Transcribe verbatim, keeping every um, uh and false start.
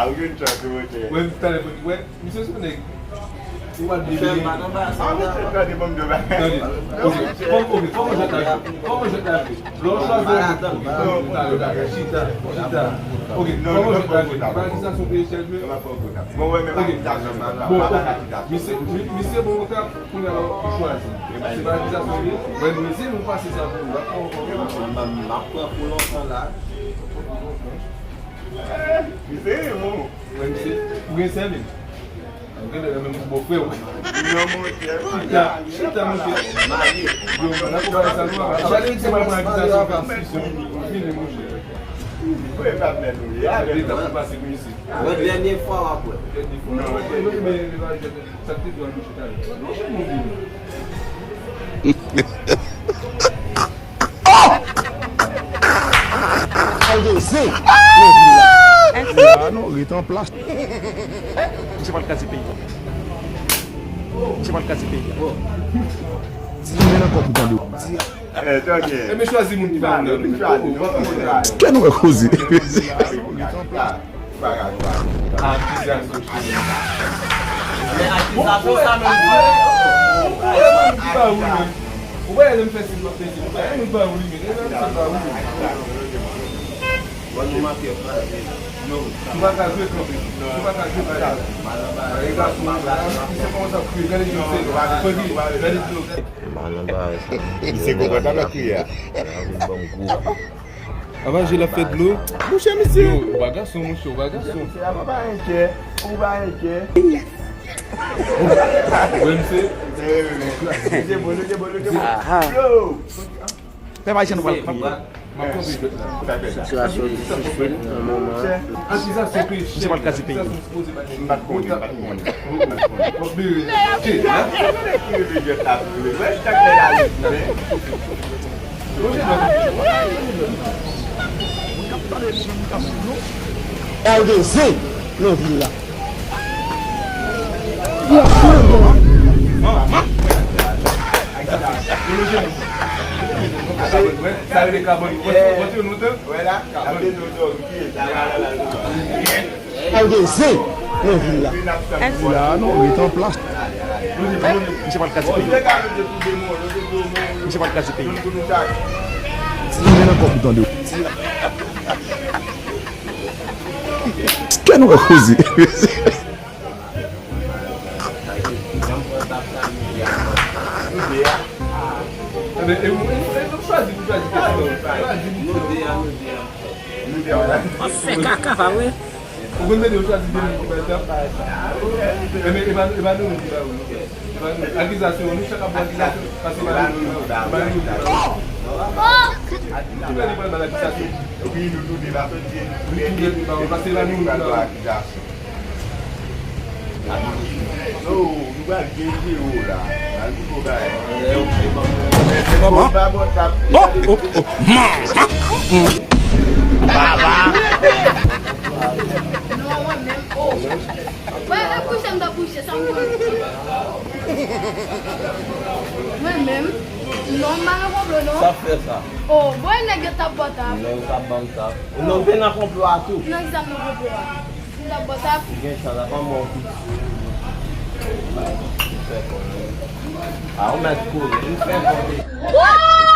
Ou gen chans ou rete. Wè, m talè pou di, wè, misye se yon nèg. Ou pa debele. Ah, misye, tande, ban m di w bagay. Tande. Ok, fò, ok, fò mwen jwenn la. Fò mwen jwenn la. Lè w chwazi yon moun, ok, talè, talè, chita, chita. Ok, fò mwen jwenn la. Pa akizasyon peye chèz, men. Bon, wè, men pa akizasyon, pa akizasyon. Misye, mi-, misye bon, ok. Kounye a la, ou chwazi. Se pa akizasyon li ye. Mwen, mwen, se nou pase sa pou ou. M ap pran pou lontan la. Li serye, mon. Mwen, se, ou gen sèl li. Ou gen lè menm pou bòfrè w. Non, monchè, chita, chita, monchè. Yo, la pou bagay sa, nou pa. Chale, se pa pran akizasyon, pa akizasyon. Fini, monchè. Ou e pa mèt ou ye. Sa deta pou pase pou isi. Mwen, dènye fwa w ap wè. Dènye fwa. Non, non, men, men, men, Sa te dwa nou chita yo. Non, se nou vini. Al gen zen nan vil la. Ah non, ret an plas. Misye pral kraze peyi a. Misye pral kraze peyi a. Di men nan kòk ou tande. Eh, tande. Ebyen, chwazi moun ki pa vle. Kè nou wè koze. Ret an plas. Akizasyon, cheri. Men akizasyon sa menm vre. Ou wè, lè m fè siy m ap fè siy. Ou wè, m ba ou li, men lè m fè ba ou li. Bon, nou manke fraze. Non, ou pa ka jwe kanpe. Ou pa ka jwe kanpe. Malanba. Misye kòmanse ap kriye. Gade, gade, gade. Mal nan bagay sa. Misye konprann sa k ap kriye a. Ban m gwo. Avanje l ap fè dlo. Monchè, misye. Yo, ou pa gason, monchè, ou pa gason. Misye, ou pa enkyè, ou pa enkyè. Ou wè misye? Misye bon, misye bon, misye bon. Yo! Pèp ayisyen nou pral, pral. Sitiyasyon difisil nan moman an. Akizasyon peye chèz. Misye pral kraze peyi. M pa t konnen, m pa t konnen. M pa t konnen. Al gen zen nan vil la. Sa rele kabòn. Wè la, kabòn. Al gen zen nan vil la. La non, ret an plas. Misye pral kraze peyi. Misye pral kraze peyi. Di men nan kòk ou tande. Kè nou wè koze. Ebyen, e, e, e, nou chwazi, nou chwazi. Nou de a, nou de a. Ou fè kaka, pa vre? Ou konn tande yo chwazi de moun ki bay tap? Ebyen, e pa, e pa nou menm ki ba yo. E pa nou. Akizasyon, nou chak ap pran akizasyon, paske e pa nou menm ki ba yo. E pa nou menm ki ba yo. Ki ba li pral ba l akizasyon? Epi nou tounen pa soti. Nou tounen nou ba yo, paske e pa nou menm ki ba yo. Akizasyon. Oh, nou pral gen zewo la. Al pou bagay. Kòman? Oh, oh, oh. Baba. Non, mwen menm. Mwen, e kouche m t ap kouche, sa m konn. Mwen menm? Non, m pa nan konplo, non. Sa fè sa? Oh, bon, nèg yo t ap bò tap. Non, yo t ap ban m tap. Non, m te nan konplo a tou. Nan ki sa m nan konplo a? M t ap bò tap. Ou gen chans, apa m wè w pi sou. M fè konnen. A, ou mèt konnen, m fè konnen.